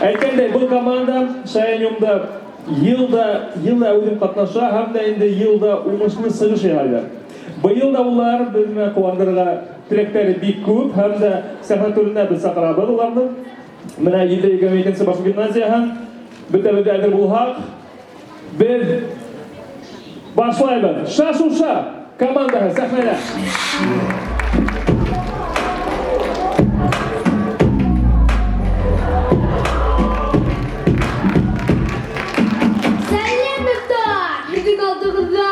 Әйткәндәй, был команда Шаян-Юмда йыл да, йыл да үҙен ҡатнаша һәм дә инде йыл да уңышлы сығыш яһайҙар. Быйыл да улар беҙ менән ҡыуандырырға теләктәре бик күп һәм дә сәхнә түренә беҙ саҡырабыҙ уларны. Менә 722 баш гимназияһын бөтәбеҙ дә әҙер булһаҡ, беҙ башлайбыҙ. Шашуша командаһы сәхнәдә. Сәләм, дуҫтар! Һеҙҙең алдығыҙҙа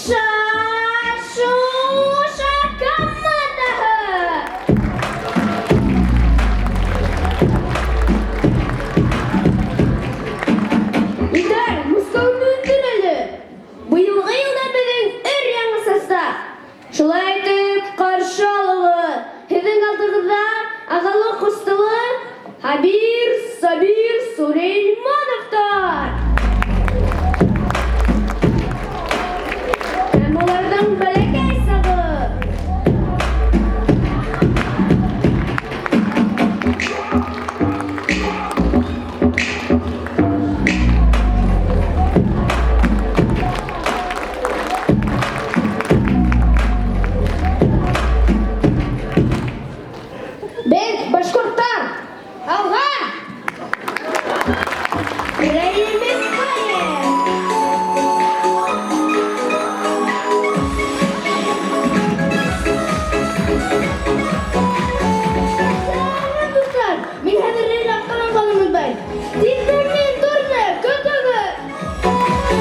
Шашуша командаһы! Илдар, Мәскәүне үтер әле! Быйылғы йылда беҙҙең өр-яңы состав. Шулай итеп, ҡаршы алығыҙ! Һеҙҙең алдығыҙҙа ағалы-ҡустылы Хабир, Сабир, Сулеймановтар! Һәм уларҙың бәләкәй сағы! Беҙ башҡорттар! Алға! Рәйемет Ҡаев! Сәләм, дуҫтар! Мин хәҙер Рәйлә ҡанам бай. Тиҙҙән мин турны көтөгөҙ!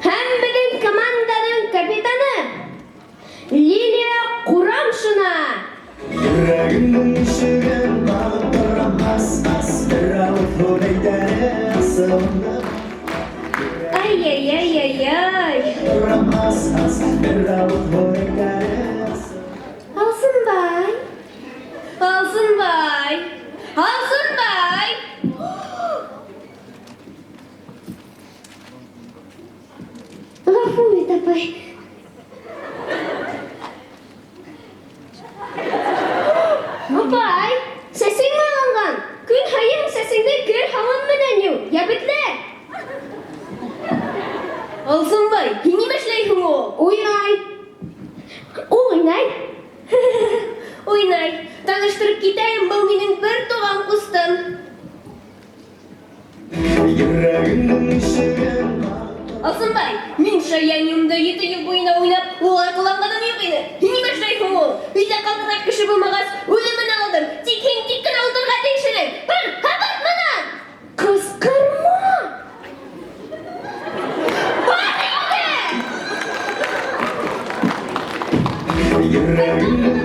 Һәм беҙҙең команданың капитаны Лилия Ҡурамшина! Йөрәгемнең ишеген кагып торам ас-ас, Бер авыз һүҙ әйтәре асылымды. Ай-яй-яй-яй-яй! Торам ас-ас, бер авыз һүҙ әйтәре асылымды. Алсынбай! Алсынбай! Алсынбай! Ғәфү ит, апай. Апай, сәсең майланған. Көн һайын сәсеңде кер һабын менән йыу, йәбетләр. Алсынбай, һин нимә эшләйһең ул? Уйнай. Ул уйнай. Уйнай. Таныштырып китәйем, был минең бер туған ҡустым. Йөрәгемнең ишеген кагып Алсынбай, мин Шаян-Юмда 7 йыл буйына уйнап, улай ҡыланғаным юҡ ине. Һин нимә эшләйһең ул? Өйҙә ҡалдырған кеше булмағас, үҙем менә алдым. Тик һин тик кенә ултырырға тейеш инең. Бар, ҡабат менән! Ҡысҡырма! Бар инде! Йөрәгемнең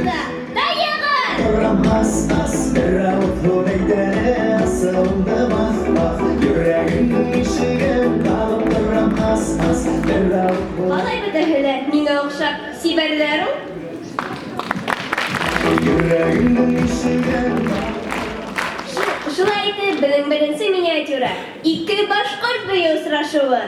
Таяғыҙ! торам ас-ас, бер авыз һүҙ әйтәре асылымды бах-бах. Йөрәгемнең ишеген кагып торам ас-ас, бер авыз һүҙ. Алай бөтәһе лә миңә оҡшап сибәрләр ул. Йөрәгемнең ишеген кагып Шулай итеп, беҙҙең беренсе миниатюра. Ике башҡорт бейеү осрашыуы.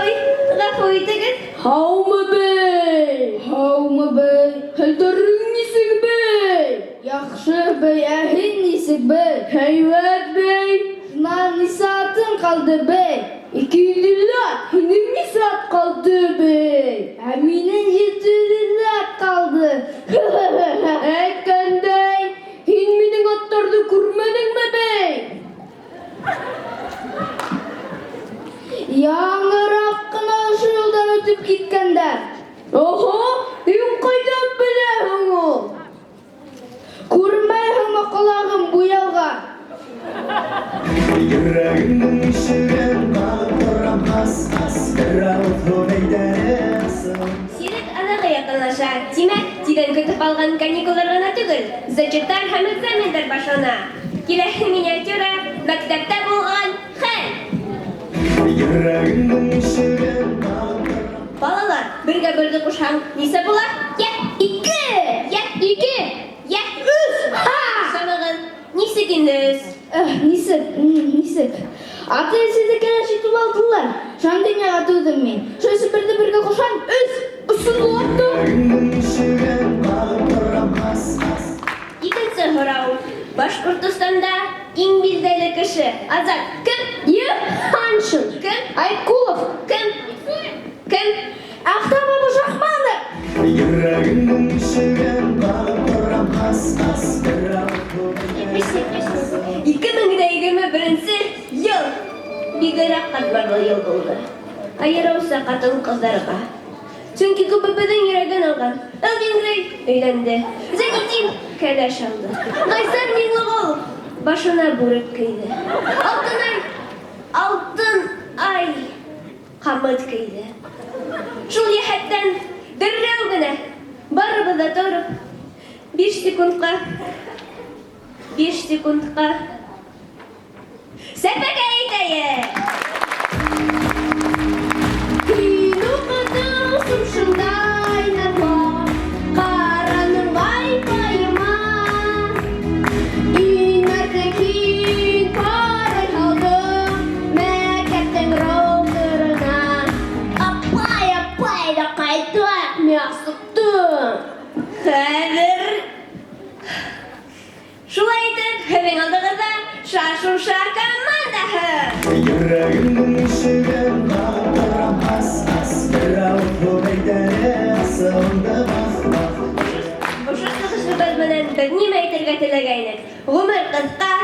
Ой, ғәфү итегеҙ. Һаумы, бей! Һаумы, бей! Хәлдәрең нисек, бей? Яҡшы, бей, ә һин нисек, бей? Һәйбәт, бей! Шунан нисә атың ҡалды, бей? 250 ат. Һинең нисә ат ҡалды, бей? Ә минең 750 ат ҡалды. Әйткәндәй, һин минең аттарҙы күрмәнеңме, бей? Яңыраҡ ҡына ошо юлдан үтеп киткәндәр. Оһо, һин ҡайҙан беләһең ул? Күрмәйһеңме ҡолағым буялған? Йөрәгемнең ишеген кагып торам ас-ас, бер авыз һүҙ әйтәре асылымды. Сирек аҙағы яҡынлаша. Тимәк, тиҙҙән көтөп алған каникулдар ғына түгел, зачеттар һәм экзамендар башлана. Киләһе миниатюра мәктәптә булған хәл. Йөрәгемнең ишеген кагып торам. Балалар, бергә берҙе ҡушһаң, нисә була? Йә, ике! Йә, ике! Йә, Нисек, нисек? Ата-әсәйҙе кәләш итеп алдылар. Жан донъяға тыуҙым мин. Шуныһы берҙе бергә ҡушһаң, өс! Ысынлап та. Йөрәгеңдең ишеген ҡағып торам ас-ас. Икенсе һорау. Башҡортостанда иң билдәле кеше. Азат. Кем? Еханшин. Кем? Айткулов. Кем? Кем? Ахтам Абужахманов. Йөрәгеңдең ишеген ҡағып торам ас-ас. Бер ауыҙ һүҙ 2021 йыл бигерәк ҡатмарлы йыл булды. Айырыуса ҡатын-ҡыҙҙарға. Сөнки күбебеҙҙең йөрәген алған Элвин Грей өйләнде. Зәйнетдин кәләш алды. Ғайсар Миңлеғолов башына бүрек кейҙе. Алтынай, алтын ай ҡамыт кейҙе. Шул йәһәттән дәррәү генә барыбыҙ ҙа тороп, биш секундҡа, биш секундҡа сәпәкә әйтәйек! Һин уҡыдың шушындай наҙлап, Ҡараның вайфайыма. Инәрҙең һин ҡарай һалдың Мәктәптең роутерына. Апай, апай, да ҡайтайыҡ, мин асыҡтым. Хәҙер. Шулай итеп, һеҙҙең алдығыҙҙа Шашуша командаһы. Йөрәгеңдең ишеген ҡағып торам ас-ас. Бер ауыҙ һүҙ әйт әле, асыуыңды баҫ-баҫ. Ошо сығышыбыҙ менән беҙ нимә әйтергә теләгәйнек? Ғүмер ҡыҫҡа.